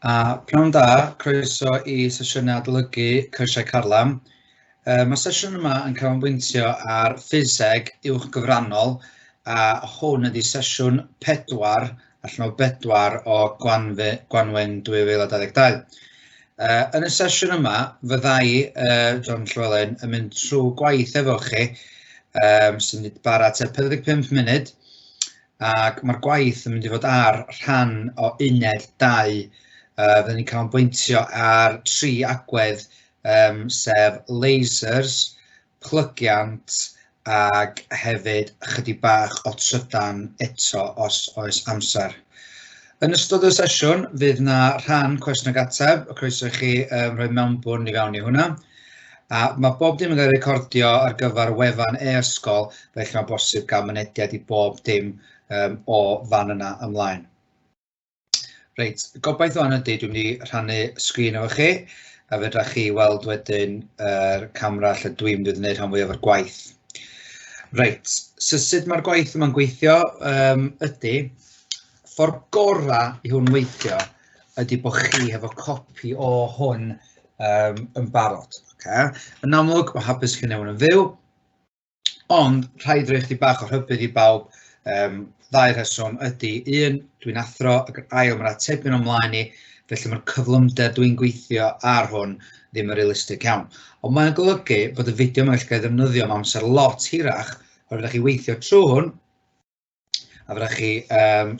A pnawn da, croeso i sesiynau adolygu cyrsiau Carlam. Mae'r sesiwn yma yn canolbwyntio ar ffiseg uwch gyfrannol, a hwn ydy sesiwn 4 allan o 4 o Gwanwyn 2022. Yn y sesiwn yma, fydda i, John Llywelyn, yn mynd trwy gwaith efo chi, sy'n mynd i bara tua 45 munud, ac mae'r gwaith yn mynd i fod ar rhan o uned 2. Fydden ni'n canolbwyntio ar 3 agwedd, sef lasers, plygiant ac hefyd chydig bach o trydan eto os oes amser. Yn ystod y sesiwn, fydd na rhan cwestiwn ac ateb, croeso i chi rhoi mewnbwn i fewn i hwnna. A mae bob dim yn cael ei recordio ar gyfer wefan e-ysgol, felly mae'n bosib gael mynediad i bob dim o fan yna ymlaen. Reit, gobaith o'n ydy, dwi'n mynd i rhannu sgrin efo chi, a fedra chi weld wedyn yr camera lle dwi'n mynd i wneud rhan fwyaf o'r gwaith. Reit, so sut mae'r gwaith yma'n gweithio ydy, ffordd gorau i hwn weithio ydy bod chi hefo copi o hwn yn barod. Okay? Yn amlwg, mae hapus chi'n newid yn fyw, ond rhaid rhoi chdi bach o rhybudd i bawb. Ddau rheswm ydy, un, dwi'n athro, ac yr ail, mae'r atebion ymlaen i, felly mae'r cyflymder dwi'n gweithio ar hwn ddim yn realistig iawn. Ond mae'n golygu bod y fideo yma'n gallu cael ei ddefnyddio am amser lot hirach, oherwydd chi weithio trwy hwn, a fydda chi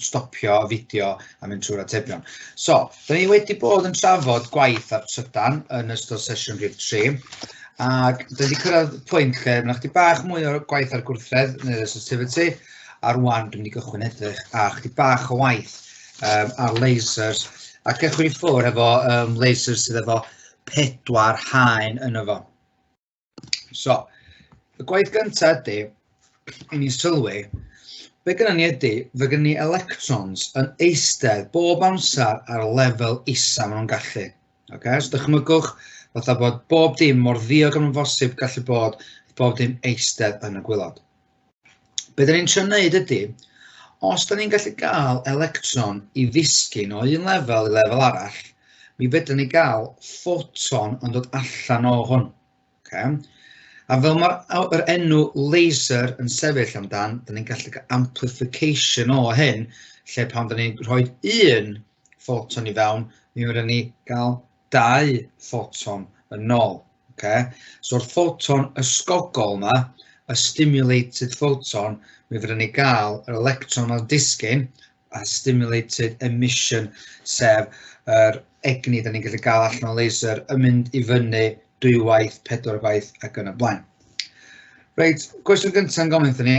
stopio y fideo a mynd trwy'r atebion. So, da ni wedi bod yn trafod gwaith ar trydan yn ystod sesiwn rhif 3, ac da ni wedi cyrraedd pwynt lle mae chdi bach mwy o gwaith ar gwrthedd neu resistivity, a rwan dwi'n mynd i gychwyn edrych ar chdi bach o waith ar lasers, a cychwyn i ffwrdd efo lasers sydd efo 4 haen yno fo. So, y gwaith gyntaf ydy, i ni sylwi, be gynnon ni ydy, fe gynnon ni electrons yn eistedd bob amser ar lefel isa maen nhw'n gallu. Okay? So dychmygwch fatha bod bob dim mor ddiog am yn bosib gallu bod, bob dim eistedd yn y gwylod. Be da ni'n trio wneud ydy, os da ni'n gallu gael electron i ddisgyn o un lefel i lefel arall, mi fedrwn ni gael ffoton yn dod allan o hwn. Okay? A fel mae'r yr enw laser yn sefyll amdan, da ni'n gallu cael amplification o hyn, lle pan da ni'n rhoi un ffoton i fewn, mi fedrwn ni gael 2 ffoton yn ôl. Okay? So'r ffoton ysgogol yma, y stimulated photon, mi fydden ni gael yr electron yma'n disgyn, a stimulated emission, sef yr egni da ni'n gallu gael allan o laser yn mynd i fyny 2 waith, 4 gwaith ac yn y blaen. Reit, cwestiwn gyntaf yn gofyn wrthyn ni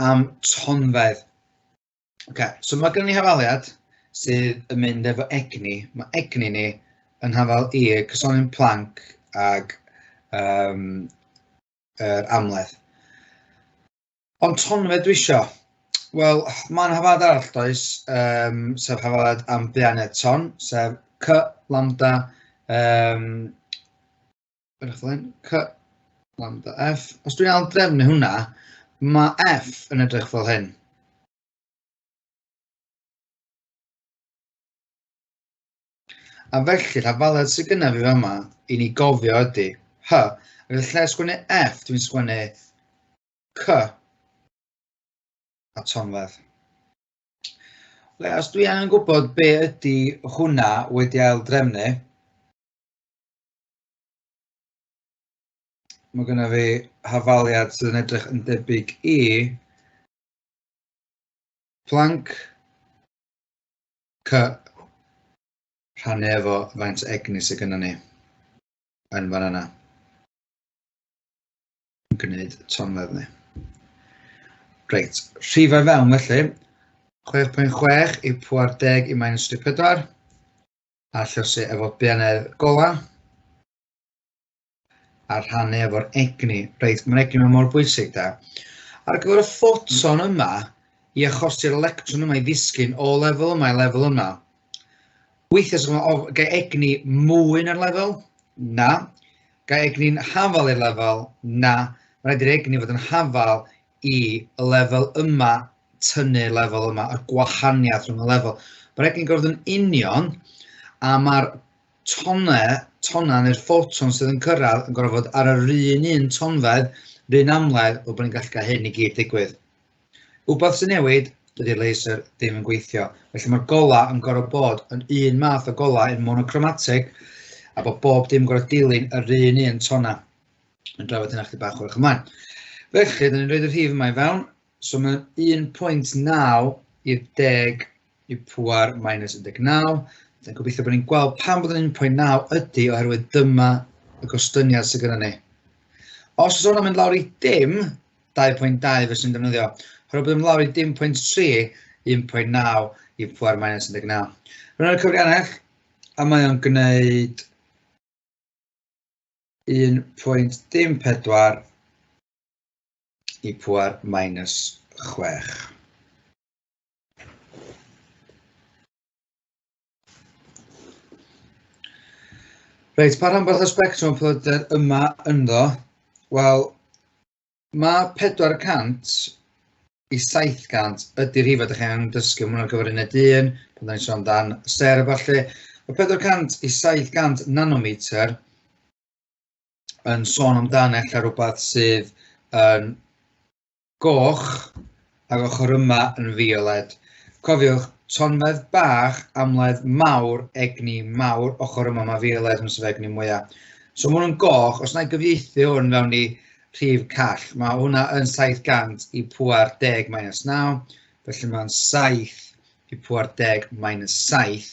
am tonfedd. Okay, so mae gennym ni hafaliad sydd yn mynd efo egni. Mae egni ni yn hafal i cysonyn Planck ag yr amledd. Ond tonfedd dwi isio? Wel, mae'n hafaliad arall does, sef hafaliad am buanedd ton, sef C lambda, C lambda F. Os dwi'n ail drefnu hwnna, mae F yn edrych fel hyn. A felly, hafaliad sydd gyda fi fama i ni gofio ydy H. Ac yn lle sgwennu F, dwi'n sgwennu C a tonfedd. Le, os dwi angen gwybod be ydy hwnna wedi ail drefnu, mae genna fi hafaliad sydd yn edrych yn debyg i Planck C rhannu efo faint egni sydd gennym ni yn fan yna. Yn gwneud tonfedd ni. Reit, rhifau fewn felly, 6.6 i pŵer 10 i minus 34, a llosi efo buanedd gola, a rhannu efo'r egni. Reit, mae'r egni yma mor bwysig da. Ar gyfer y ffoton yma, i achosi'r electron yma i ddisgyn o lefel yma i lefel yma, weithiau sy'n meddwl, gai egni mwy na'r lefel? Na. Gai egni'n hafal i'r lefel? Na. Mae rhaid i'r egni fod yn hafal i y lefel yma tynnu'r lefel yma, y gwahaniaeth rhwng y lefel. Mae'r egni'n gorfod yn union, A mae'r tonnau, tonnau neu'r ffoton sydd yn cyrraedd yn gorfod fod ar yr un un tonfedd, yr un amledd, fel bod ni'n gallu cael hyn i gyd digwydd. Wbath sy'n newid, dydy'r laser ddim yn gweithio. Felly mae'r golau yn gorfod bod yn un math o golau, yn monochromatic, a bod bob dim gorfod dilyn yr un un tonnau. Yn drafod hynna chydig bach wrach ymlaen. Felly, dyn ni'n rhoi'r rhif yma i fewn. So mae'n 1.9 i'r 10 i pŵer minus 19. Dyn gobeithio bod ni'n gweld pam bod yn 1.9 ydy oherwydd dyma y gostyniad sydd gyda ni. Os oes hwnna'n mynd lawr i dim, 2.2 fyswn i'n defnyddio. Oherwydd bod yn lawr i dim 0.3, 1.9 i pŵer minus 19. Rwy'n y cyfriannell, a mae o'n gwneud 1.04 i pŵer minus 6. Reit, pa rhanbarth o sbectrwm pelydrau yma ynddo? Wel, mae 400 i 700 ydy'r rhifau ydych chi'n dysgu, mae hwn ar gyfer uned 1, pan da ni'n sôn amdan sêr a ballu. Mae 400 i 700 nanometer yn sôn amdan ella rhywbeth sydd yn goch ac ochr yma yn fioled. Cofiwch, tonfedd bach, amledd mawr, egni mawr, ochr yma mae fioled yn sef egni mwyaf. So mae hwn yn goch, os na i gyfieithu hwn fewn i rhif call, mae hwnna yn 700 i pŵer 10 minus 9, felly mae'n 7 i pŵer 10 minus 7.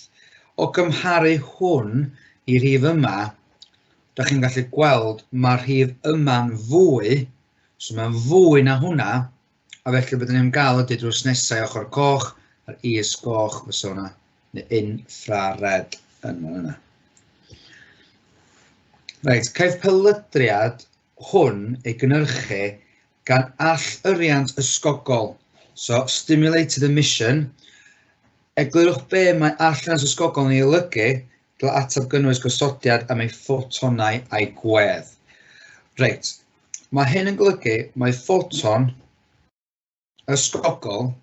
O gymharu hwn i rhif yma, da chi'n gallu gweld mae'r rhif yma'n fwy, so mae'n fwy na hwnna, a felly byddwn ni'n gael ydy drws nesau ochr coch, a'r is goch fysa hwnna, neu infrared yn fan yna. Reit, caiff pelydriad hwn ei gynhyrchu gan allyrriant ysgogol, so stimulated emission. Eglurwch be mae allyrriant ysgogol yn ei olygu, dylai ateb gynnwys gosodiad am ei ffotonau a'i gwedd. Reit, mae hyn yn golygu mae ffoton ysgogol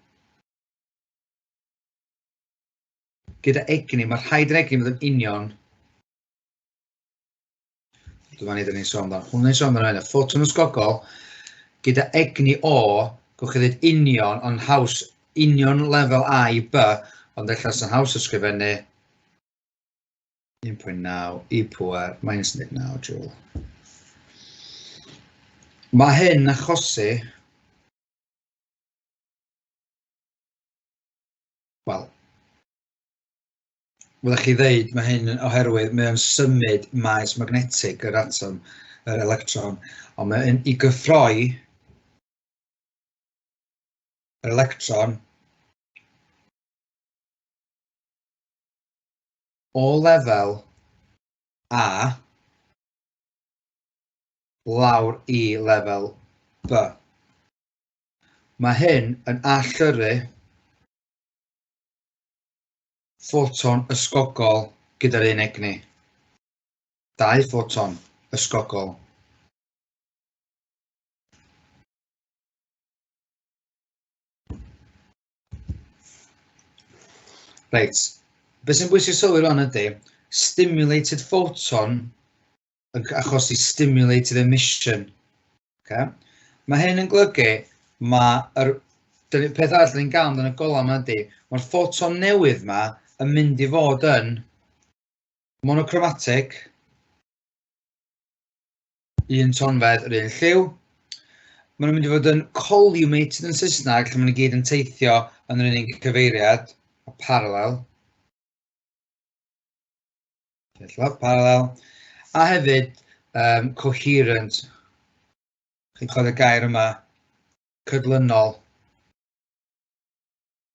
gyda egni, mae rhaid i'r egni fod yn union. Dyma ni, dyn ni'n sôn amdano. Hwn ni'n sôn amdano hynny. Ffoton ysgogol gyda egni o, gwch chi ddweud union, ond haws, union lefel A i B, ond ella sy'n haws ysgrifennu 1.9 i pŵer minus 19 joule. Mae hyn achosi, wel, fyddech chi ddeud mae hyn oherwydd mae o'n symud maes magnetig yr atom, yr electron, ond mae'n i gyffroi yr electron o lefel A lawr i lefel B. Mae hyn yn allyrru ffoton ysgogol gyda'r un egni. Dau ffoton ysgogol. Reit, beth sy'n bwysig sylwi rwan ydy, stimulated photon yn achosi stimulated emission. Okay? Mae hyn yn golygu, mae'r peth arall ni'n gael amdano golau yma ydy, mae'r ffoton newydd yma yn mynd i fod yn monochromatic, un tonfedd yr un lliw. Maen nhw'n mynd i fod yn collimated yn Saesneg, lle maen nhw gyd yn teithio yn yr un cyfeiriad, a parallel. Parallel. A hefyd, coherent. Chi'n clywed y gair yma, cydlynol.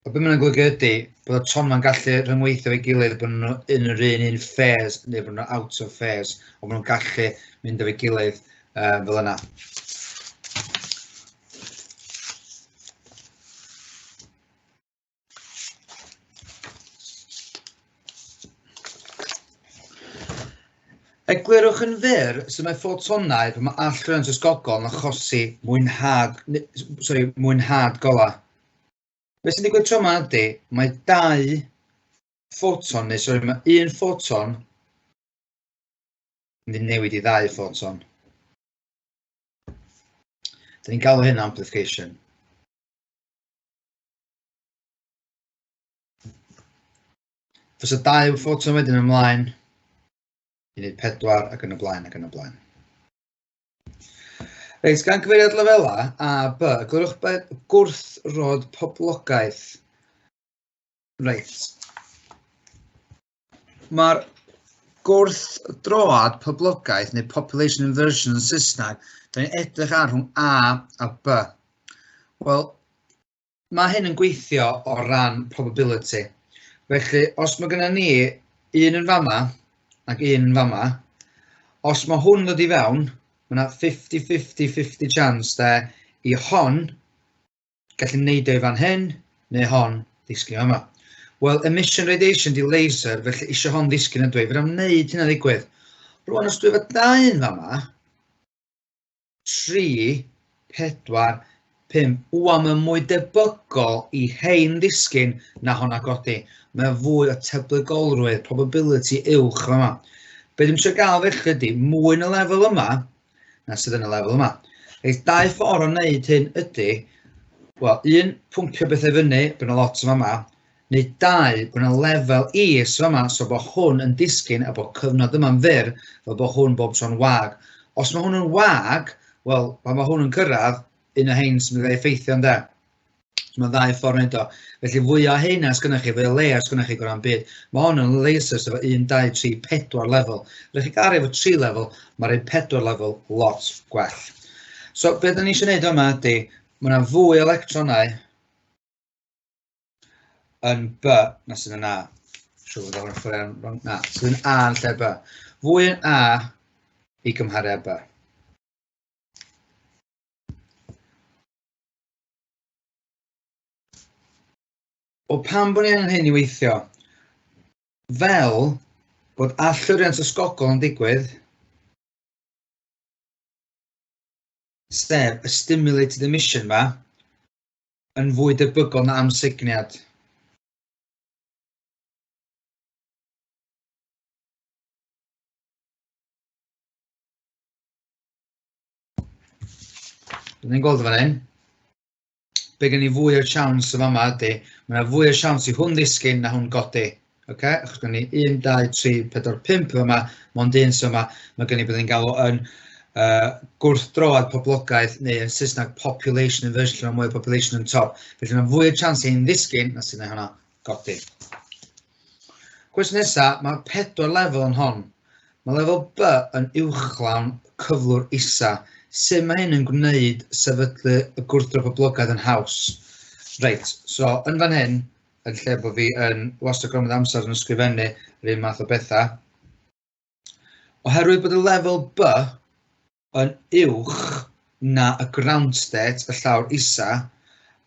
A be maen nhw'n golygu ydy bod y tonau'n gallu rhyngweithio efo'i gilydd, bod nhw yn yr un un phase neu bod nhw out of phase, ond maen nhw'n gallu mynd efo'i gilydd fel yna. Eglurwch yn fyr sut mae ffotonau pan mae allyrriant ysgogol yn achosi mwynhad, sorry, mwynhad golau. Beth sy'n digwydd tro yma ydy, mae dau ffoton, neu sori, mae un ffoton yn mynd i newid i ddau ffoton. Dyn ni'n galw hyn amplification. Fysa dau ffoton wedyn ymlaen i wneud 4 ac yn y blaen ac yn y blaen. Reit, gan gyfeiriad lefelau A, B, gwrwch gwrthrod poblogaeth. Reit. Mae'r gwrthdroad poblogaeth, neu population inversion yn Saesneg, da ni'n edrych ar rhwng A a B. Wel, mae hyn yn gweithio o ran probability. Felly, os mae gennym ni un yn fama ac un yn fama, os mae hwn ddod i fewn, mae yna 50-50-50 chance de i hon gallu neud o i fan hyn, neu hon ddisgyn yma. Wel, emission radiation di laser, felly eisiau hon ddisgyn ydw i. Fydda i'm wneud hynna ddigwydd. Rwan, os dwi efo dau yn fama, 3, 4, 5, wwan mae'n mwy debygol i hein ddisgyn na honna godi. Mae fwy o tebygolrwydd, probability uwch fama. Be dwi'n trio gael felly ydy, mwy yn y lefel yma na sydd yn y lefel yma. Reit, dau ffordd o wneud hyn ydy, wel, un, pwmpio bethau fyny, bod yna lot yma, neu dau, bod yna lefel is yma, so bod hwn yn disgyn a bod cyfnod yma'n fyr, fel bod hwn bob tro'n wag. Os mae hwn yn wag, wel, pan mae hwn yn cyrraedd, un o hein sy'n mynd i effeithio ynde. So mae ddau ffordd wneud o. Felly fwy o heina sgynnoch chi, fwy o leia sgynnoch chi gwrand byd. Mae hwn yn laser sef 1, 2, 3, 4 lefel. Rydych chi gael efo 3 lefel, mae'r un 4 lefel lot gwell. So beth da ni eisiau gwneud yma ydy, mae yna fwy o electronau yn B na sydd yn A. Siŵr bod o'n ffwrdd na, sydd yn A yn lle B. Fwy yn A i gymharu â B. O pam bod ni angen hyn i weithio? Fel bod alluriant ysgogol yn digwydd, sef y stimulated emission ma, yn fwy debygol na amsugniad. Ni'n gweld fan hyn. Be gen i fwy o siawns yn fama ydy, mae yna fwy o siawns i hwn ddisgyn na hwn godi. Okay? Achos gen i 1, 2, 3, 4, 5 yma, mond un sy'n yma, mae gen i bydd yn galw yn gwrthdroad poblogaeth neu yn Saesneg population inversion, lle mae mwy o population yn top. Felly mae fwy o siawns i hyn ddisgyn na sy'n ei hwnna godi. Cwestiwn nesaf, mae 4 lefel yn hon. Mae lefel B yn uwchlawn cyflwr isa. Sut mae hyn yn gwneud sefydlu y gwrthdro poblogaidd yn haws? Reit, so yn fan hyn, yn lle bod fi yn wastad gormod amser yn ysgrifennu yr un math o bethau, oherwydd bod y lefel B yn uwch na y ground state, y llawr isa,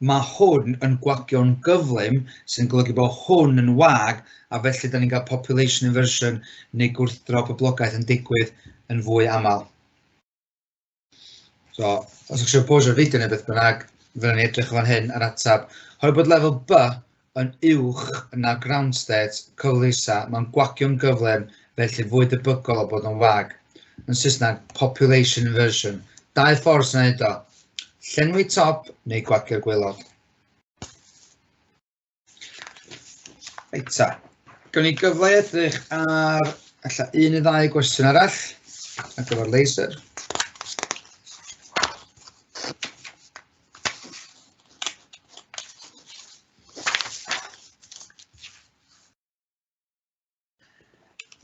mae hwn yn gwagio'n gyflym, sy'n golygu bod hwn yn wag, a felly da ni'n cael population inversion neu gwrthdro poblogaeth yn digwydd yn fwy aml. So, os ydych chi'n pauseo'r fideo neu beth bynnag, fyddwn ni edrych fan hyn ar atab. Oherwydd bod lefel B yn uwch na ground state cyflwr isa, mae'n gwagio'n gyflym, felly fwy debygol o bod yn wag. Yn Saesneg, population inversion. Dau ffordd sy'n neud o. Llenwi top neu gwagio'r gwaelod. Reit ta. Gawn ni gyfle i edrych ar ella un neu ddau gwestiwn arall ar gyfer laser.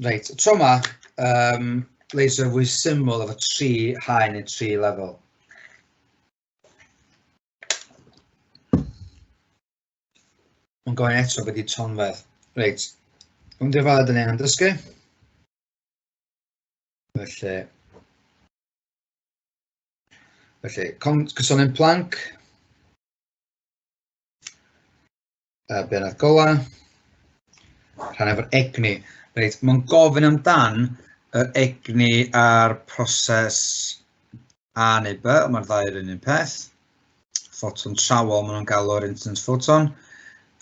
Reit, tro yma, laser fwy syml efo 3 haen neu 3 lefel. Mae'n gofyn eto beth ydy tonfedd. Reit, yn dyfal ydyn ni'n dysgu. Felly, cysonyn Planck, benod gola, rhan efo'r egni. Reit, mae'n gofyn amdan yr egni a'r proses A neu B, ond mae'r ddau yr un peth. Ffoton trawol, maen nhw'n galw'r incident photon.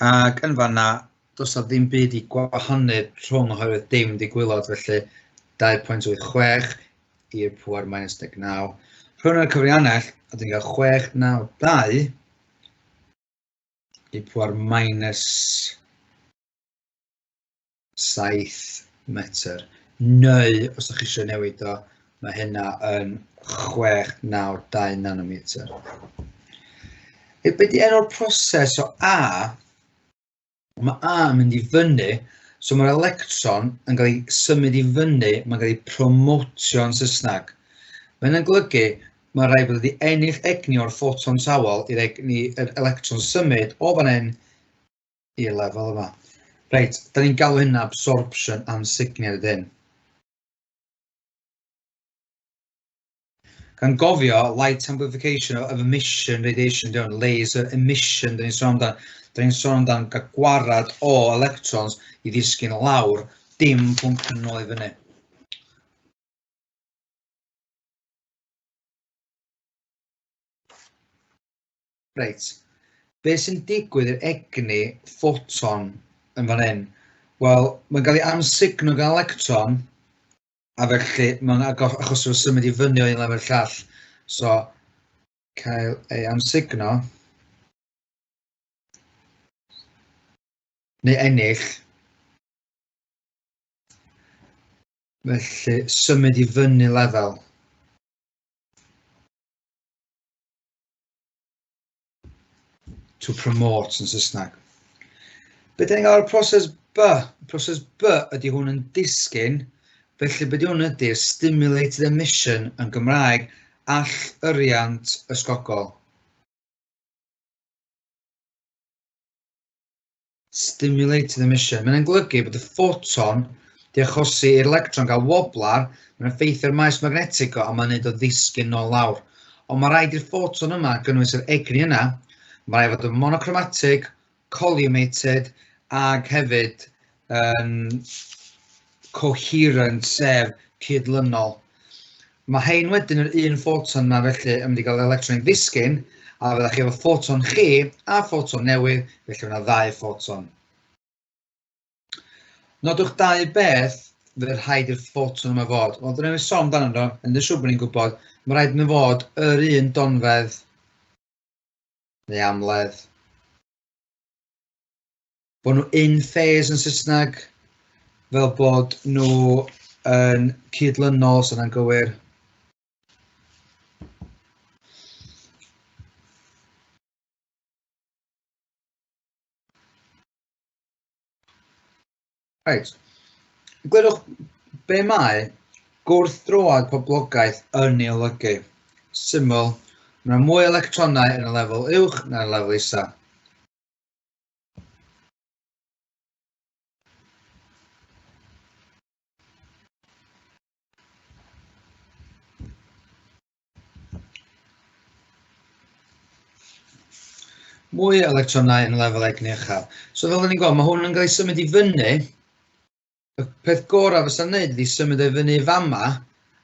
Ac yn fanna, Does na ddim byd i gwahanu rhwng oherwydd dim di gwylod, felly 2.86 i'r pŵer minus 19. Rhwng y cyfriannell, a dyn ni'n cael 692 i pŵer minus 7 metr. Neu, os ydych chi eisiau newid o, mae hynna yn 692 nanometr. E, be di enw'r proses o A? Mae A yn mynd i fyny, so mae'r electron yn cael ei symud i fyny, mae'n cael ei promotio yn Saesneg. Mae hynna'n golygu mae rhaid bod wedi ennill egni o'r ffoton tawel i'r egni yr electron symud o fan hyn i'r lefel yma. Reit, da ni'n galw hynna absorption amsugniad ydyn. Gan gofio, light amplification of emission radiation, diwn, laser emission, da ni'n sôn amdan. Da ni'n sôn amdan gael gwarad o electrons i ddisgyn lawr, dim pwmpio nôl i fyny. Reit, be sy'n digwydd i'r egni ffoton yn fan hyn? Wel, mae'n cael ei amsugno gan electron, a felly mae'n achos o'r symud i fyny o un lefel llall. So, cael ei amsugno, neu ennill, felly symud i fyny lefel. To promote yn Saesneg. Be dyn ni'n gael o'r proses B? Proses B ydy hwn yn disgyn, felly be di hwn ydy stimulated emission yn Gymraeg, all-yriant ysgogol. Stimulated emission. Mae'n golygu bod y ffoton di achosi i'r electron gael woblar, mae'n effeithio'r maes magnetig o, a mae'n neud o ddisgyn nôl lawr. Ond mae rhaid i'r ffoton yma gynnwys yr egni yna, mae rhaid fod yn monochromatic, collimated, ag hefyd yn coherent, sef cydlynol. Mae hein wedyn yr un ffoton yma felly yn mynd i gael electron i ddisgyn, a fyddech chi efo ffoton chi a ffoton newydd, felly fydd yna ddau ffoton. Nodwch dau beth fydd rhaid i'r ffoton yma fod. Wel, dyna ni sôn amdano nhw, yn siŵr bod ni'n gwybod, mae rhaid nhw fod yr un donfedd neu amledd. Bod nhw in phase yn Saesneg, fel bod nhw yn cydlynol, os yna'n gywir. Reit. Gwelwch be mae gwrthdroad poblogaeth yn ei olygu. Syml, mae yna mwy o electronau yn y lefel uwch na'r lefel isa. Mwy o electronau yn y lefel egni uchaf. So fel ni'n gweld, mae hwn yn cael ei symud i fyny. Y peth gorau fysa'n wneud ydy symud e fyny i fama,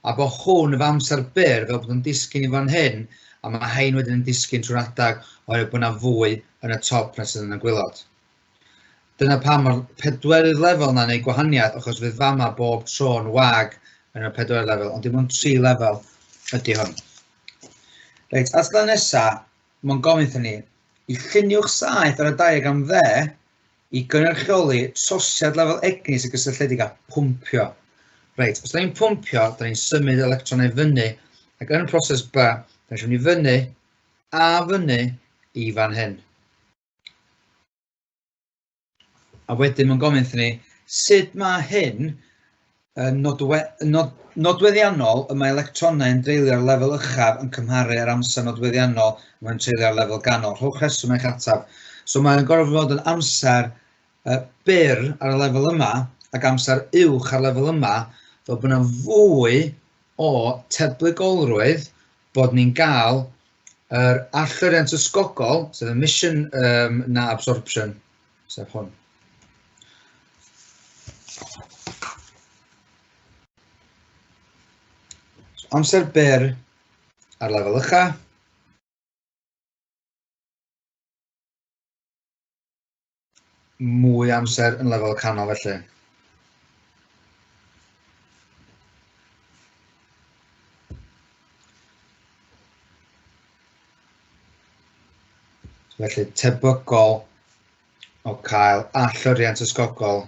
a bod hwn efo amser byr, fel bod o'n disgyn i fan hyn, a mae hein wedyn yn disgyn trwy'r adag oherwydd bod yna fwy yn y top na sydd yn y gwylod. Dyna pam mae'r pedwerydd lefel yna'n ei gwahaniaeth, achos fydd fama bob tro'n wag yn y pedwerydd lefel, ond dim ond 3 lefel ydy hwn. Reit, at y nesaf, mae'n gofyn wrthyn ni i lluniwch saeth ar y diagram dde i gynrychioli trosiad lefel egni sy'n gysylltiedig â pwmpio. Reit, os da ni'n pwmpio, da ni'n symud electronau fyny, ac yn y proses B, da ni'n symud i fyny a fyny i fan hyn. A wedyn mae'n gofyn wrthyn ni, sut mae hyn yn nodweddiannol y mae electronau yn dreulio ar lefel uchaf yn cymharu â'r amser nodweddiannol mae'n treulio ar lefel ganol. Rhowch rheswm eich ateb. So mae'n gorfod fod yn amser byr ar y lefel yma ac amser uwch ar lefel yma, fel bod yna fwy o tebygolrwydd bod ni'n gael yr allyrriant ysgogol, sef emission na absorption, sef hwn. So, amser byr ar lefel ucha. Mwy amser yn lefel canol felly. Felly tebygol o cael alluriant ysgogol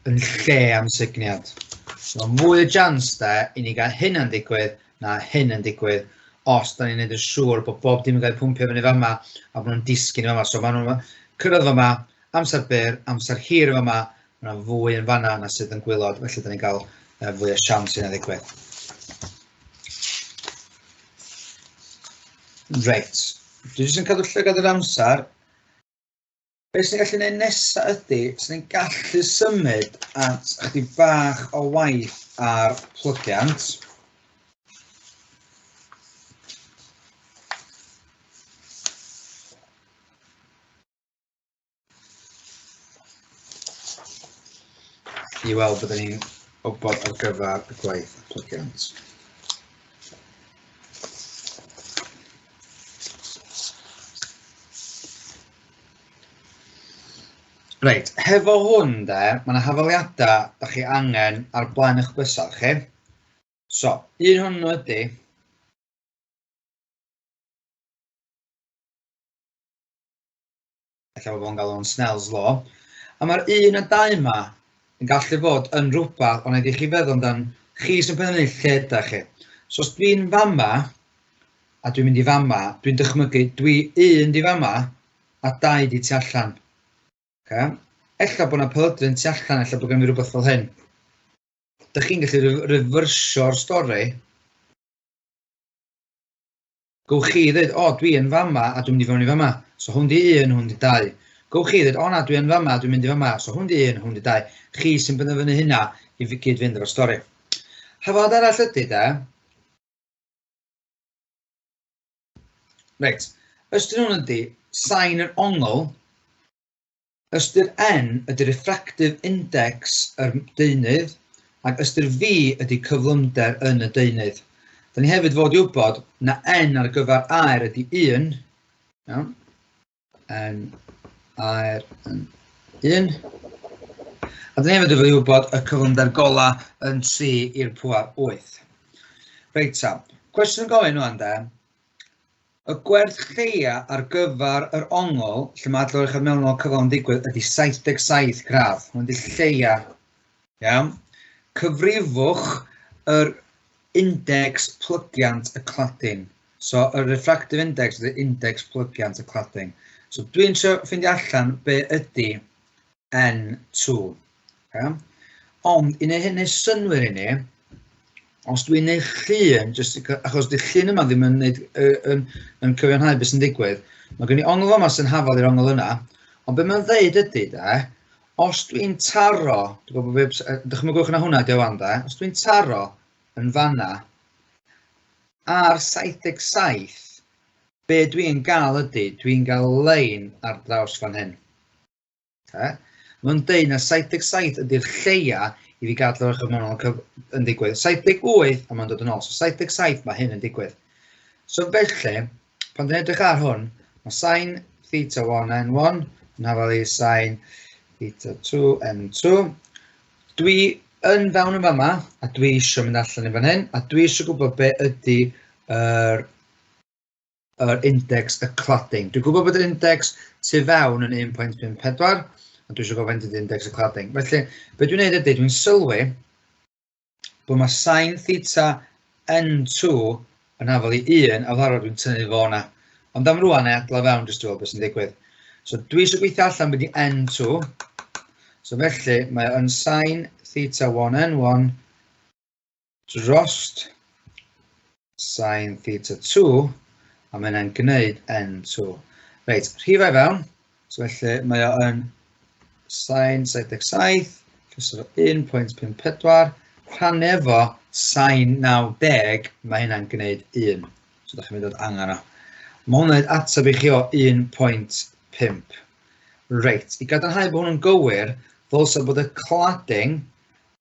yn lle amsugniad. So mae mwy o jans de i ni gael hyn yn digwydd na hyn yn digwydd os da ni'n neud yn siŵr bod bob dim yn cael ei pwmpio fyny fama a bod nhw'n disgyn i fama. So maen nhw'n cyrraedd fama, amser byr, amser hir yn fama, mae yna fwy yn fanna na sydd yn gwylod, felly da ni'n cael fwy o siawns i hynna ddigwydd. Reit, dwi jyst yn cadw llygad yr amser. Be sy'n gallu gwneud nesaf ydy, sy'n ni'n gallu symud at chydig bach o waith ar plygiant. I weld byddwn ni'n wybod ar gyfer y gwaith plygiant. Reit, hefo hwn de, mae yna hafaliadau da chi angen ar blaen eich bysedd chi. So, un hwnnw ydy, ella bod o'n galw o'n Snell's Law, a mae'r 1 a 2 yma yn gallu fod yn rhywbeth ond rhaid i chi feddwl amdan chi sy'n penderfynu lle ydach chi. So os dwi'n fama, a dwi'n mynd i fama, dwi'n dychmygu dwi un di fama a dau di tu allan. Okay? Ella bod yna pelydryn tu allan, ella bod gen i rhywbeth fel hyn. Dych chi'n gallu refersio'r stori. Gowch chi ddweud, o, dwi yn fama a dwi'n mynd i fewn i fama. So hwn di un, hwn di dau. Gowch chi ddweud, o na, dwi yn fama a dwi'n mynd i fama. So hwn di un, hwn di dau. Chi sy'n penderfynu hynna i gyd fynd efo'r stori. Hafod arall ydy, de. Reit, ystyr hwn ydy, sain yr ongl, ystyr N ydy refractive index yr deunydd, ac ystyr V ydy cyflymder yn y deunydd. Da ni hefyd fod i wybod na N ar gyfer aer ydy 1, iawn, N aer yn 1, a da ni hefyd fod i wybod y cyflymder gola yn 3 i'r pŵer 8. Reit ta, cwestiwn yn gofyn ŵan de, y gwerth lleia ar gyfer yr ongl lle mae adlewyrchiad mewnol cyflawn yn digwydd ydy 77 gradd. Hwn ydy lleia. Iawn? Cyfrifwch yr index plygiant y cladin. So, y refractive index ydy index plygiant y cladin. So, dwi'n trio ffeindio allan be ydy N2. Okay? Ond, i wneud hynny synnwyr i ni, os dwi'n gwneud llun, jyst achos dy'r llun yma ddim yn, neud, yn, yn cyfiawnhau beth sy'n digwydd, mae gen i ongl yma sy'n hafal i'r ongl yna, ond be mae'n dweud ydy, de, os dwi'n taro, dwi'n gwybod bod dychmygwch na hwnna di wan, de, os dwi'n taro yn fanna, ar 77, be dwi'n gael ydy, dwi'n gael lein ar draws fan hyn. Okay. Mae'n deud na 77 ydy'r lleia i fi gadw eich mewnol yn digwydd. 78 a mae'n dod yn ôl. So 77 mae hyn yn digwydd. So felly, pan dyn edrych ar hwn, mae sin theta 1 n1 yn hafal i sin theta 2 n2. Dwi yn fewn yn fama, a dwi eisiau mynd allan i fan hyn, a dwi eisiau gwybod be ydy yr yr index y cladding. Dwi'n gwybod bod yr index tu fewn yn 1.54, a dwi eisiau gwybod faint ydy index y cladding. Felly, be dwi'n neud ydy, dwi'n sylwi bod mae sin theta N2 yn hafal i 1, a fel arfer dwi'n tynnu fo yna. Ond am rwan, ei adla fewn jyst i weld beth sy'n digwydd. So dwi eisiau gweithio allan beth ydy N2. So felly, mae o'n sin theta 1 N1 drost sin theta 2, a mae hynna'n gwneud N2. Reit, rhifau fewn, so felly mae o yn sin 77, plus efo 1.54, rhannu efo sin 90, mae hynna'n gwneud 1. So da chi'n mynd o'r angen o. Mae hwnna'n gwneud ateb i chi o 1.5. Reit, i gadarnhau bod hwn yn gywir, ddylsa bod y cladding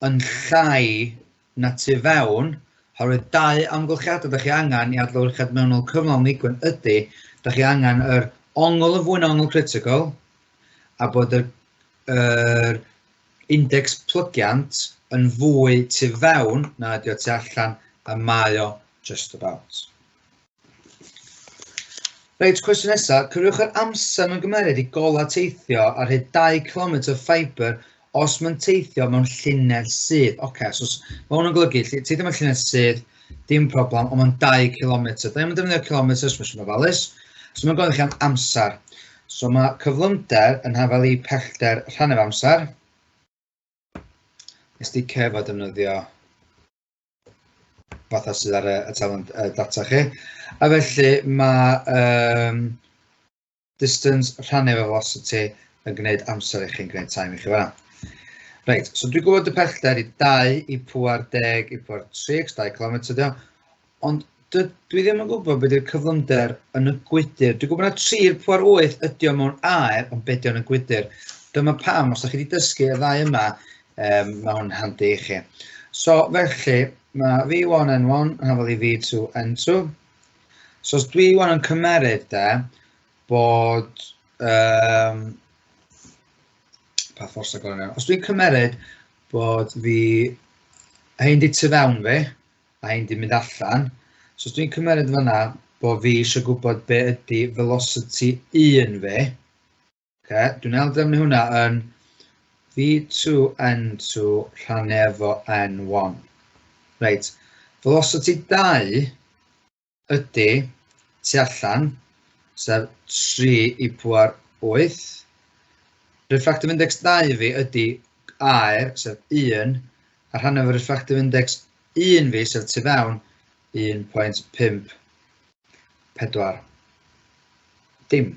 yn llai na tu fewn, Oherwydd dau amgylchiadau da chi angen i adlewyrchiad mewnol cyflawn ddigwydd ydy, da chi angen yr ongl yn fwy na ongl critical, a bod yr, yr index plygiant yn fwy tu fewn na ydy o tu allan, a mae o just about. Reit, cwestiwn nesaf. Cyfrifwch yr amser mae'n gymeryd i golau teithio ar hyd 2 km o ffibr os mae'n teithio mewn llinell sydd. Oce, so mae hwn yn golygu teithio mewn llinell sydd, dim problem, ond mae'n 2 km. Da ni'n defnyddio kilometers, mae'n siŵr ofalus. So mae'n gofyn chi am amser. So mae cyflymder yn hafal i pellter rhan efo amser. Nes di cefo defnyddio fatha sydd ar y, y talent data chi. A felly mae distance rhannu efo velocity yn gwneud amser i chi'n gwneud time i chi fan'na. Reit, so dwi'n gwybod y pellter i 2 i pŵer 10 i pŵer 3, 2 km ydi o, ond dwi ddim yn gwybod beth yw'r cyflymder yn y gwydr. Dwi'n gwybod na 3 i'r pŵer 8 ydi o mewn aer, ond beth ydi o yn y gwydr. Dyma pam, os ydych chi wedi dysgu y ddau yma, mae hwn handi i chi. So felly, mae V1N1 yn hafal i V2N2. So os dwi wan yn cymeryd de, bod... pa ffordd sy'n gorau? Os dwi'n cymeryd bod fi... Hein di tu fewn fi, a hein di mynd allan. So os dwi'n cymeryd fan'na bod fi eisiau gwybod be ydy velocity 1 fi, okay, dwi'n aildrefnu hwnna yn V2N2 rhannu efo N1. Reit, velocity 2 ydy tu allan, sef 3 i pŵer 8. Refractive index 2 fi ydy aer, sef 1, a rhannu efo refractive index 1 fi, sef tu fewn, 1.54. Dim.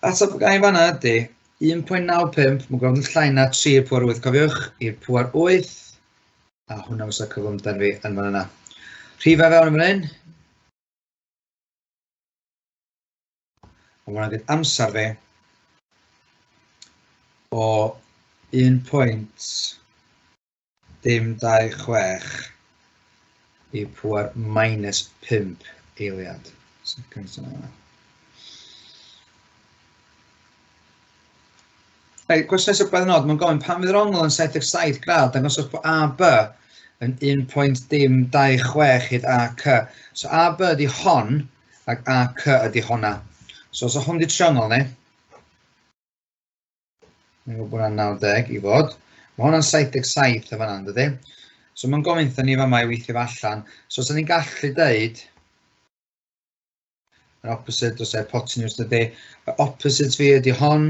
Ateb gael fanna ydy 1.95, mae'n gweld yn llai na 3 i'r pŵer 8, cofiwch, i'r pŵer 8, a hwnna fysa cyflymder fi yn fan yna. Rhifau fewn yn fan hyn. A hwnna'n gwneud amser fi o 1.026 i pŵer minus 5 eiliad. Seconds yna. Reit, cwestiwn nesaf bydd nod, mae'n gofyn pan fydd yr ongl yn 77 gradd, dangoswch bod AB yn 1.026 hyd AC. So AB ydy hon, ac AC ydy honna. So os hwn di triongl ni, mae'n gwybod bod hwnna'n 90 i fod. Mae hwnna'n 77 o fan'na, dydy? So mae'n gofyn wrthon ni fama i weithio fo allan. So os ni'n gallu deud, yr opposite dros hypotenuse dydy. Y opposite fi ydy hon,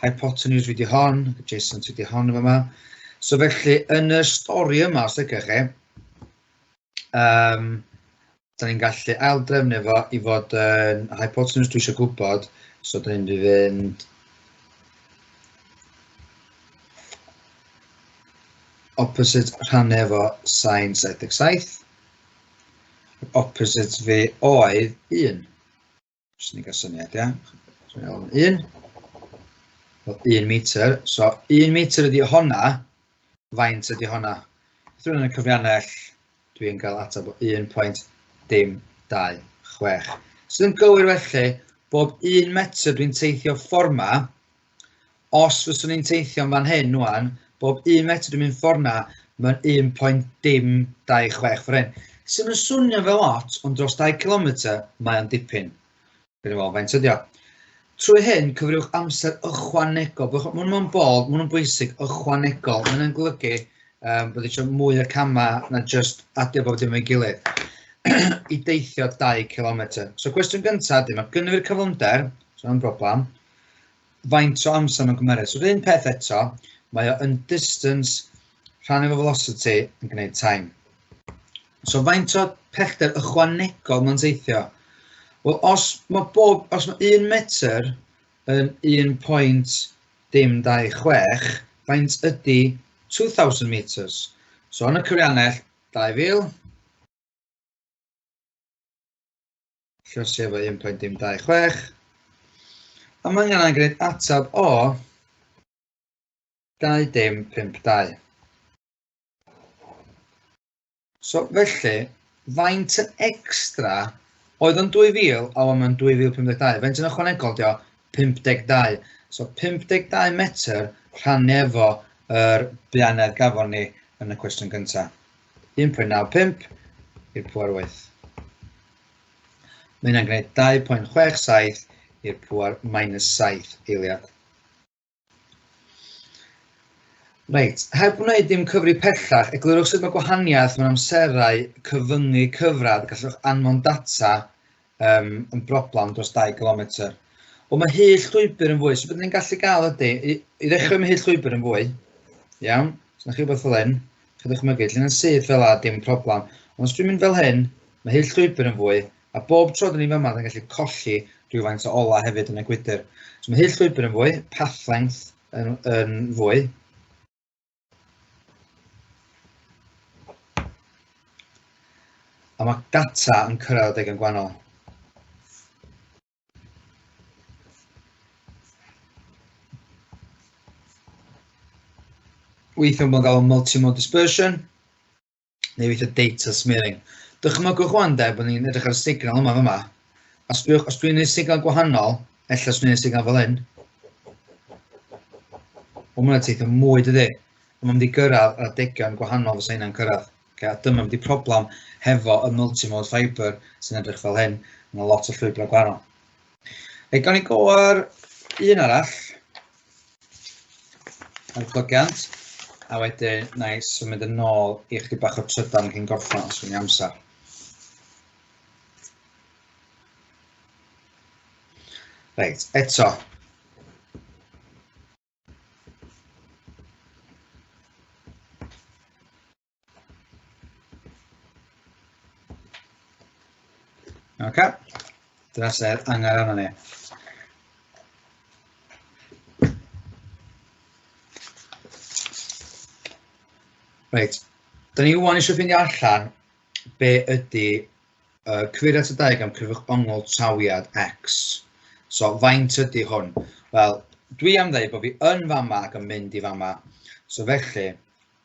hypotenuse fi ydy hon, adjacent ydy hon yma. So felly, yn y stori yma, os ydych chi, da ni'n gallu aildrefnu fo i fod yn hypotenuse dwi eisiau gwybod, so da ni'n mynd i fynd opposite rhannu efo sin 77. Opposite fi oedd 1. Jyst ni gael syniad, ia. So, 1. Wel, 1 metr. So, 1 metr ydy honna. Faint ydy honna? Drwy yn y cyfriannell, dwi'n cael ateb o 1.026. Sydd yn gywir felly, bob 1 metr dwi'n teithio ffordd ma, os fyswn i'n teithio yn fan hyn wan, bob 1 metr dwi'n mynd ffordd na, mae'n 1.026 ffordd hyn. Sydd yn swnio fel lot, ond dros 2 km mae o'n dipyn. Dwi'n meddwl, faint ydi o? Trwy hyn, cyfrifwch amser ychwanegol. Mae hwn bod, mae hwn yn bwysig, ychwanegol. Mae hynny'n golygu bod eisiau mwy o camau na just adio bob dim o'i gilydd i deithio 2 km. So cwestiwn gyntaf ydy, mae gynnu fi'r cyflymder, so yn broblem, faint o amser mae'n gymryd. So yr un peth eto, mae o yn distance rhan efo velocity yn gwneud time. So faint o pellter ychwanegol mae'n teithio? Wel, os mae 1 metr yn 1.026, faint ydy 2,000 meters? So yn y cyfriannell, 2,000, lluosi efo 1.026, a mae angen gwneud ateb o 2.052. So felly, faint yn extra oedd yn 2000 a wan mae'n 2052? Faint yn ychwanegol di o? 52. So 52 metr rhannu efo yr buanedd gafon ni yn y cwestiwn gyntaf. 1.95 i'r pŵer 8. Mae hynna'n gwneud 2.67 i'r pŵer minus 7 eiliad. Reit, heb wneud dim cyfri pellach, eglurwch sut mae gwahaniaeth mewn amserau cyfyngu cyfradd gallwch anfon data yn broblem dros 2 km. Wel, mae hyd llwybr yn fwy, so beth ni'n gallu gael ydy, i ddechrau mae hyd llwybr yn fwy, iawn, so na chi wbeth fel hyn, chi ddychmygu, lle yn syth fel a, dim problem. Ond os dwi'n mynd fel hyn, mae hyd llwybr yn fwy, a bob tro dyn ni fyma, dyn ni'n gallu colli rhywfaint o ola hefyd yn y gwydr. So mae hyd llwybr yn fwy, path length yn fwy. A mae data yn cyrraedd adegau gwahanol. Weithiau mae'n gael multi-mode dispersion, neu weithiau data smearing. Dychmygwch wan de, bod ni'n edrych ar y signal yma fyma. A sbiwch, os dwi'n gwneud signal gwahanol, ella os dwi'n gwneud signal fel hyn. Wel, mae'n teithio mwy, dydy? Ond mae'n mynd i gyrraedd ar adegion gwahanol fysa hynna'n cyrraedd. Okay, a dyma mynd i problem hefo y multi-mode fiber sy'n edrych fel hyn. Mae lot o llwybrau gwahanol. Ei, gawn ni go ar un arall ar y plygiant, a wedyn na i symud yn ôl i chydig bach o trydan cyn gorffen os gen i amser. Reit, eto. Oce, dyna sydd angen arno ni. Reit, da ni wan eisiau ffeindio allan be ydy cyfeiriad y diagram cyfrif ongl trawiad X. So, faint ydy hwn? Wel, dwi am ddeud bod fi yn fama ac yn mynd i fama. So felly,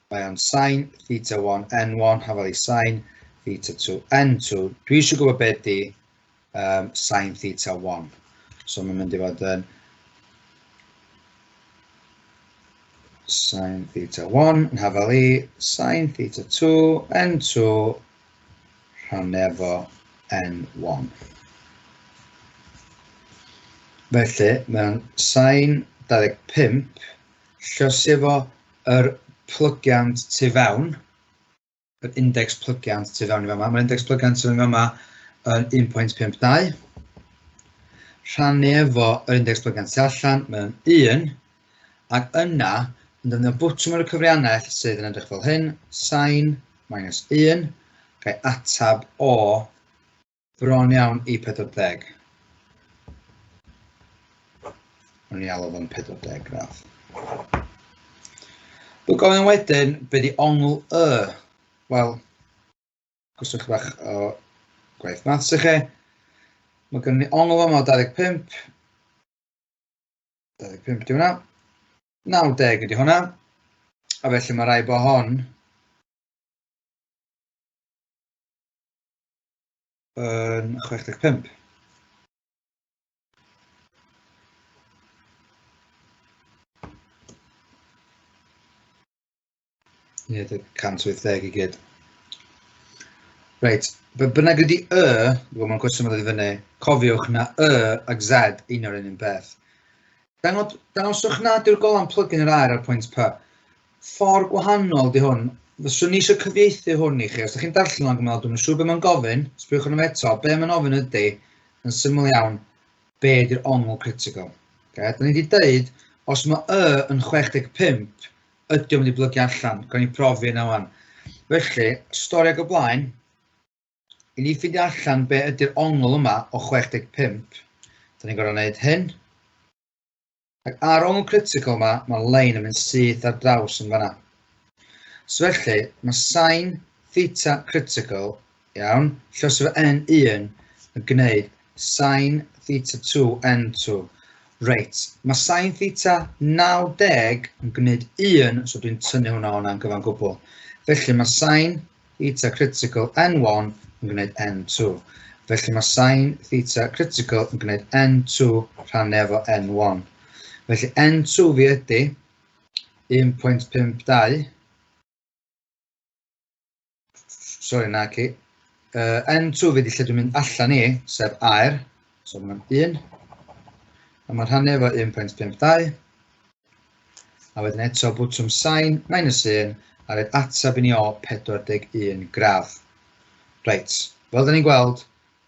mae o'n sin theta 1 n1 hafal i sin theta 2 n2. Dwi eisiau gwybod beth ydy sin theta 1. So mae'n mynd i fod yn sin theta 1 yn hafal i sin theta 2 n2 rhan efo n1. Felly, mae'n sin 25 lluosi efo yr plygiant tu fewn, yr index plygiant tu fewn i fama. Mae'r index plygiant tu fewn i fama yn 1.52. Rhannu efo yr index plygiant tu allan, mae'n 1. Ac yna, yn defnyddio bwtwm ar y cyfriannell sydd yn edrych fel hyn, sin minus 1, gael atab o bron iawn i 40. O'n i alw fo'n 40 gradd. Dwi'n gofyn wedyn, be di ongl y? Wel, gwstwch bach o gwaith maths i chi. Mae gennym ni ongl yma o 25. 25 di hwnna. 90 ydi hwnna. A felly mae rhaid bod hon yn 65. Ie, 180 i gyd. Reit, be bynnag ydy Y, wel mae'n cwestiwn yn dod i fyny, cofiwch na Y ac Z un o'r un peth. Dangoswch nad yw'r golan plygu yn yr aer ar pwynt P. Ffordd gwahanol di hwn. Fyswn ni eisiau cyfieithu hwn i chi. Os ydych chi'n darllen o'n meddwl, dwi'n siŵr be mae'n gofyn, sbiwch arno fe eto, be mae'n ofyn ydy, yn syml iawn, be ydy'r ongl critical. Okay? Da ni wedi dweud, os mae Y yn 65, ydy o'n mynd i blygu allan. Gawn ni profi yna wan. Felly, stori ag o blaen, i ni ffeindio allan be ydy'r ongl yma o 65, da ni'n gorfod gwneud hyn. Ac ar ongl critical yma, mae lein yn mynd syth ar draws yn fanna. So felly, mae sin theta critical, iawn, lluosi efo n1 yn gwneud sin theta 2 n2. Reit, mae sin theta 90 yn gwneud 1, so dwi'n tynnu hwnna o'na'n gyfan gwbl. Felly mae sin Theta critical N1 yn gwneud N2. Felly mae sin theta critical yn gwneud N2 rhannu efo N1. Felly N2 fi ydy 1.52. Sorry, na ci. N2 fi ydy lle dwi'n mynd allan i, sef aer. So mae'n 1. A mae'n rhannu efo 1.52. A wedyn eto bwtwm sin minus 1 a rhaid ateb i ni o 41 gradd. Reit, fel da ni'n gweld,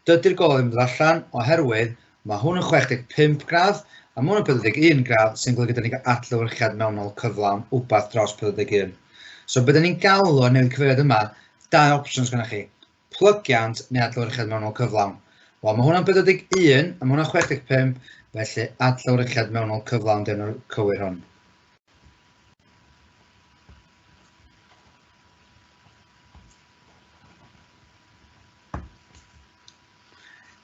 dydy'r golau ddim yn dod allan oherwydd mae hwn yn 65 gradd a mae hwn yn 41 gradd sy'n golygu da ni'n cael adlewyrchiad mewnol cyflawn wbath dros 41. So be da ni'n galw ar newid cyfeiriad yma, dau options gyda chi. Plygiant neu adlewyrchiad mewnol cyflawn. Wel, mae hwnna'n 41 a mae hwnna'n 65, felly adlewyrchiad mewnol cyflawn dyn nhw'r cywir hwn.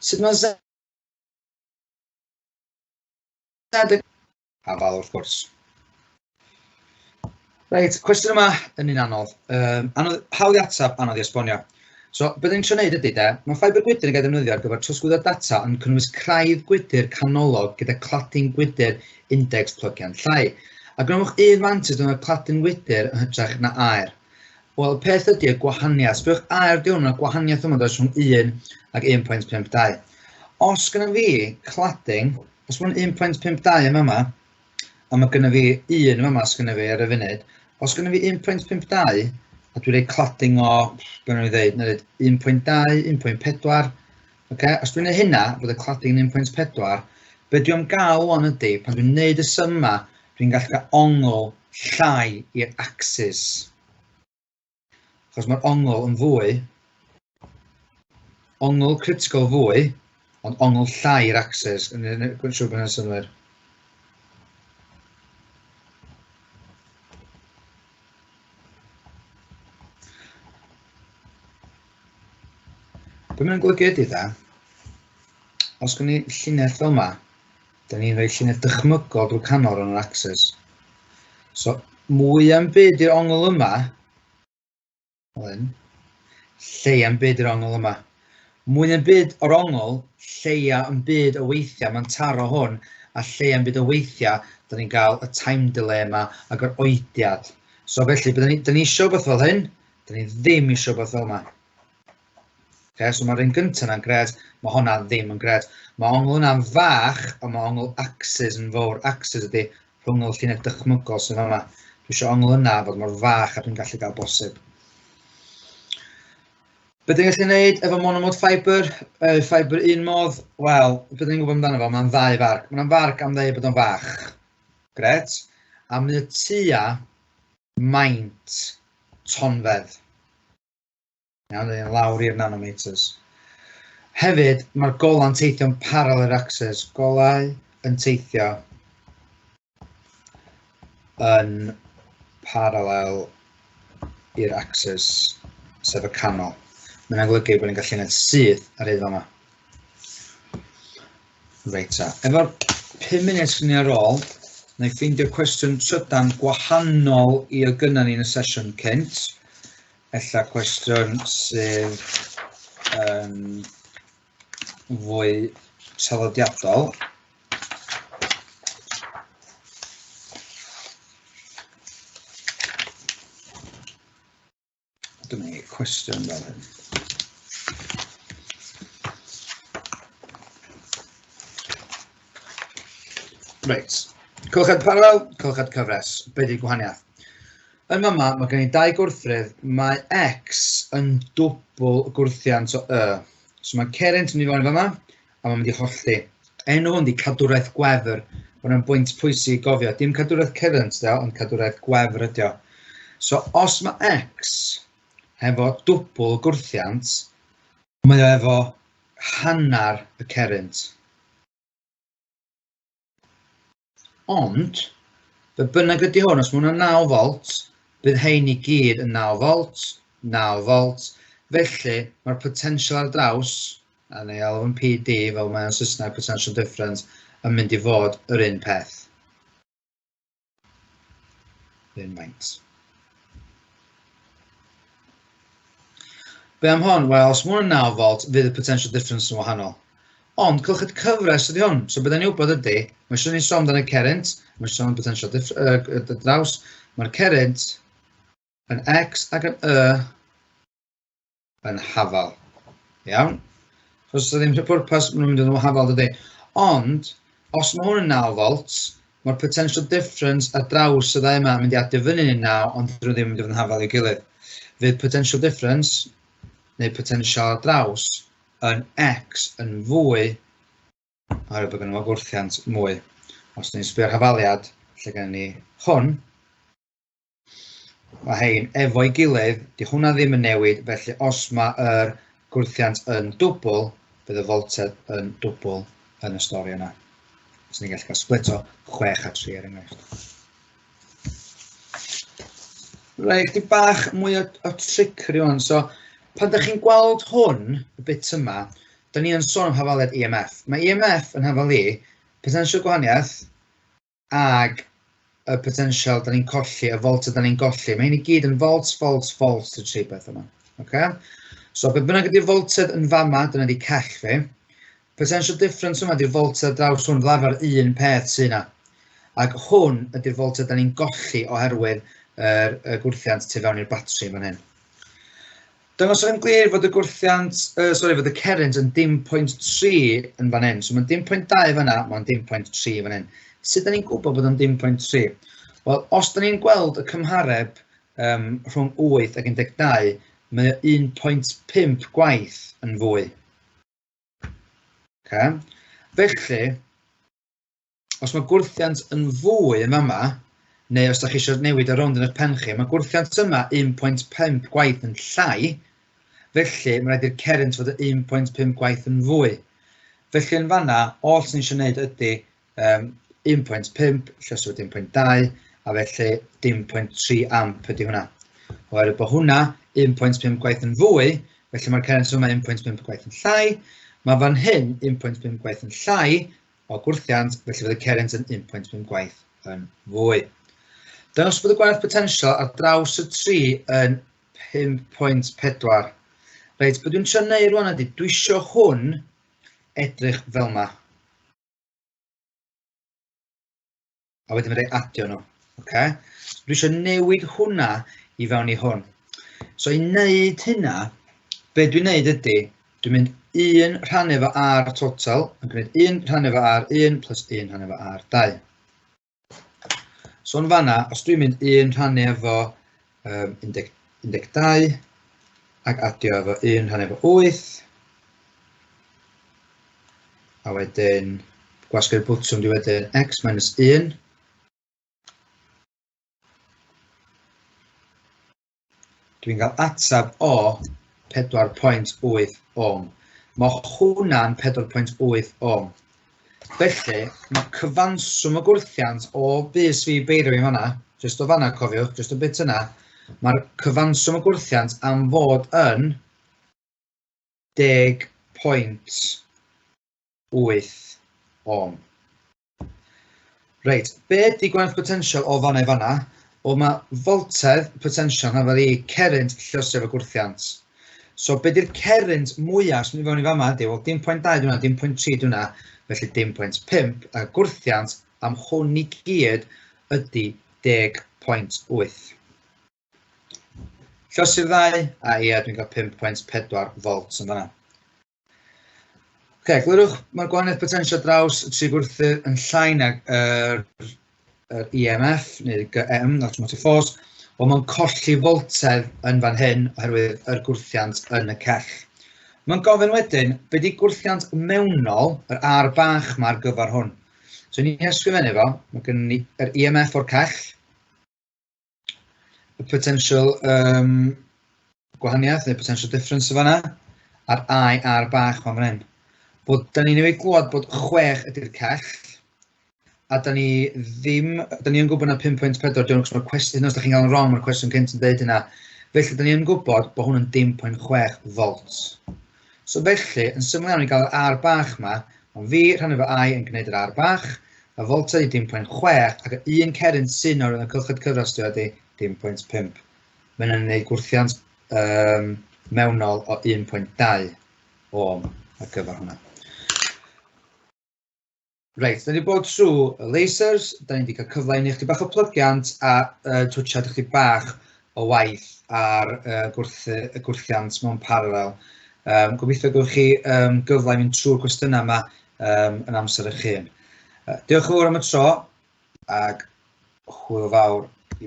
Sut mae Z yn hafal wrth gwrs? Reit, cwestiwn yma yn un anodd. Anodd, hawdd i ateb, anodd i esbonio. So, beth ni'n trio wneud ydy de, mae ffaibr gwydr yn cael ei ddefnyddio ar gyfer trosglwyddo data yn cynnwys craidd gwydr canolog gyda cladin gwydr index plygiant llai. A gwnewch un mantais defnyddio cladin wydr yn hytrach na aer. Wel, y peth ydy y gwahaniaeth. Sbiwch aer di hwn, y gwahaniaeth yma does rhwng 1 ac 1.52. Os gyda fi cladding, os mae'n 1.52 yma yma, a mae gyda fi 1 yma yma sgynna fi ar y funud, os gyda fi 1.52, a dwi'n rhoi cladding o, be nhw'n dweud, na dweud 1.2, 1.4, okay? Os dwi'n gwneud hynna, bod y cladding yn 1.4, be dwi am gael wan ydy, pan dwi'n gwneud y sum yma, dwi'n gallu cael ongl llai i'r axis. Achos mae'r ongl yn fwy, ongl critical fwy, ond ongl llai i'r axis. Yn siŵr bod hynny'n synnwyr. Be mae'n golygu ydy dda, os gen ni llinell fel yma, da ni'n rhoi llinell dychmygol drwy canol yn yr axis. So, mwy am byd i'r ongl yma, hyn, lleia am byd i'r ongl yma. Mwy am byd o'r ongl, lleia am byd o weithiau mae'n taro hwn, a lleia am byd o weithiau, da ni'n cael y time delay yma ac yr oediad. So felly, da ni, da ni eisiau beth fel hyn, da ni ddim eisiau beth fel yma. Okay, so mae'r un gyntaf yna'n gred, mae hwnna ddim yn gred. Mae ongl yna'n fach, ond mae ongl axis yn fawr. Axis ydy rhwng y llinell dychmygol sydd yma. Dwi eisiau ongl yna fod mor fach a dwi'n gallu gael bosib. Be dwi'n gallu gwneud efo monomod ffaibr, ffaibr un modd? Wel, be dwi'n gwybod amdano fo, mae'n ddau farc. Mae'n farc am ddeud bod o'n fach. Gret. A mae tua maint tonfedd. Iawn, dyn ni'n lawr i'r nanometers. Hefyd, mae'r golau'n teithio'n parallel axis. Golau yn teithio yn parallel i'r axis, sef y canol. Mae'n golygu bod ni'n gallu gwneud syth ar hyd yma. Reit ta. Efo'r 5 munud sy'n ni ar ôl, na i ffeindio cwestiwn trydan gwahanol i o gynna ni yn y sesiwn cynt. Ella cwestiwn sydd yn fwy traddodiadol. Dyma ni cwestiwn fel hyn. Reit, cylchad paralel, cylchad cyfres, be di'r gwahaniaeth? Yn fama, mae gen i dau gwrthrydd, mae X yn dwbl gwrthiant o Y. So mae cerrynt yn mynd i fewn i fama, a mae'n mynd i hollti. Enw hwn di cadwraeth gwefr. Mae hwnna'n bwynt pwysig i gofio. Dim cadwraeth cerrynt, de, ond cadwraeth gwefr ydi o. So os mae X hefo dwbl gwrthiant, mae o efo hanner y cerrynt. Ond, be bynnag ydy hwn, os mae hwnna'n 9 volt, bydd hein i gyd yn 9 volt, 9 volt. Felly, mae'r potensial ar draws, a neu alw yn PD, fel mae o'n Saesneg, potential difference, yn mynd i fod yr un peth. Yr un faint. Be am hon? Wel, os mae hwn yn 9 volt, fydd y potential difference yn wahanol. Ond cylchred cyfres ydy hwn. So beth ni'n wybod ydy, mae eisiau ni sôn amdano y cerrynt, mae eisiau sôn am potential draws, mae'r cerrynt yn X ac yn Y yn hafal. Iawn? So os ddim pwrpas, maen nhw'n mynd yn hafal dydy. Ond, os mae hwn yn 9 volts, mae'r potential difference ar draws y ddau yma yn mynd i adio fyny yn 9, ond dyn nhw ddim yn mynd i fod yn hafal i'w gilydd. Fydd potential difference, neu potential ar draws, yn X yn fwy, oherwydd bod gen nhw gwrthiant mwy. Os ni'n sbio ar hafaliad, lle gen ni hwn, mae hein efo'i gilydd, di hwnna ddim yn newid, felly os mae'r gwrthiant yn dwbl, bydd y voltedd yn dwbl yn y stori yna. So ni'n gallu cael split o 6 a 3 er enghraifft. Reit, chdi bach mwy o trickery hwn. So, pan ydych chi'n gweld hwn, y bit yma, da ni yn sôn am hafaliad EMF. Mae EMF yn hafal i potensial gwahaniaeth ag y potensial da ni'n colli, y volt da ni'n golli. Mae hyn i gyd yn volts, volts, volts y tri beth yma. Okay? So, be bynnag ydy'r voltedd yn fama, dyna di cell fi. Potential difference yma ydy'r voltedd draws hwn, fel arfer un peth sy'n yna. Ac hwn ydy'r voltedd da ni'n golli oherwydd y gwrthiant tu fewn i'r batri fan hyn. Dangos yn glir fod y gwrthiant, sorry, fod y cerrynt yn dim pwynt tri yn fan hyn. So mae'n dim pwynt dau fan'na, mae'n dim pwynt tri fan hyn. Sut da ni'n gwybod bod o'n dim pwynt tri? Wel, os da ni'n gweld y cymhareb rhwng 8 ac 12, mae o 1.5 gwaith yn fwy. Okay. Felly, os mae gwrthiant yn fwy yn fama, neu os da chi eisiau newid y rownd yn eich pen chi, mae gwrthiant yma 1.5 gwaith yn llai, felly mae rhaid i'r cerrynt fod yn 1.5 gwaith yn fwy. Felly yn fanna, oll sy'n eisiau gwneud ydy 1.5, lluosog dim pwynt dau, a felly dim pwynt tri amp ydy hwnna. Oherwydd bod hwnna 1.5 gwaith yn fwy, felly mae'r cerrynt yma 1.5 gwaith yn llai, mae fan hyn 1.5 gwaith yn llai o gwrthiant, felly fydd y cerrynt yn 1.5 gwaith yn fwy. Dangos bod y gwerth potensial ar draws y tri yn 5.4. Reit, be dwi'n trio neud rwan ydy, dwi isio hwn edrych fel ma. A wedyn mae'n rhaid adio nhw. Okay? So, dwi eisiau newid hwnna i fewn i hwn. So i wneud hynna, be dwi'n wneud ydy, dwi'n mynd 1 rhannu efo R total, yn gwneud 1 rhannu efo R1 plus 1 rhannu efo R2. So yn fanna, os dwi'n mynd 1 rhannu efo 12 ac adio efo 1 rhannu efo 8, a wedyn gwasgu'r bwtwm dwi wedyn x minus 1, dwi'n cael ateb o 4.8 ohm. Mae hwnna'n 4.8 ohm. Felly, mae cyfanswm y gwrthiant o bys fi beiro i fanna, jyst o fanna cofiwch, jyst o bit yna, mae'r cyfanswm y gwrthiant am fod yn 10.8 ohm. Reit, be ydy gwerth potensial o fanna i fanna? Wel, mae voltedd potensial yn fel i cerrynt lluosio efo gwrthiant. So, be di'r cerrynt mwyaf sy'n mynd i fewn i fama ydy, wel, dim pwynt dau dwi hwnna, dim pwynt tri dwi hwnna, felly dim pwynt pump, a gwrthiant am hwn i gyd ydy 10.8. Llosi'r ddau, a ie, dwi'n cael 5.4 volts yn fanna. Oce, glirwch, mae'r gwahaniaeth potensial draws y tri gwrthydd yn llai nag yr EMF, neu GM, Electromotive Force, ond mae'n colli voltedd yn fan hyn oherwydd yr gwrthiant yn y cell. Mae'n gofyn wedyn, be di gwrthiant mewnol, yr R bach ma ar gyfer hwn? So ni'n ysgrifennu fo, mae gen ni yr EMF o'r cell, y potential gwahaniaeth neu potential difference o fanna, a'r I R bach ma'n fan hyn. Bod da ni newydd glwad bod 6 ydy'r cell, a da ni ddim, da ni yn gwybod na 5.4, diolch, achos mae'r cwestiwn, os da chi'n gael yn wrong, mae'r cwestiwn cynt yn deud hynna. Felly, da ni yn gwybod bod hwn yn dim pwynt chwech volts. So felly, yn syml iawn i gael yr R bach ma, mae V rhannu efo I yn gwneud yr R bach, y volt ydy dim pwynt chwech, ac y un cerrynt sy'n o'r yn y cylchred cyfras dwi ydy dim pwynt pump. Mae hynny'n gwneud gwrthiant mewnol o 1.2 ohm ar gyfer hwnna. Reit, da ni bod trwy y lasers, da ni wedi cael cyfle i ni chdi bach o plygiant a twtsiad chdi bach o waith ar y gwrthiant mewn paralel. Gobeithio gewch chi gyfle i fynd trwy'r cwestiynau yma yn amser eich hun. Diolch yn fawr am y tro, ac hwyl fawr.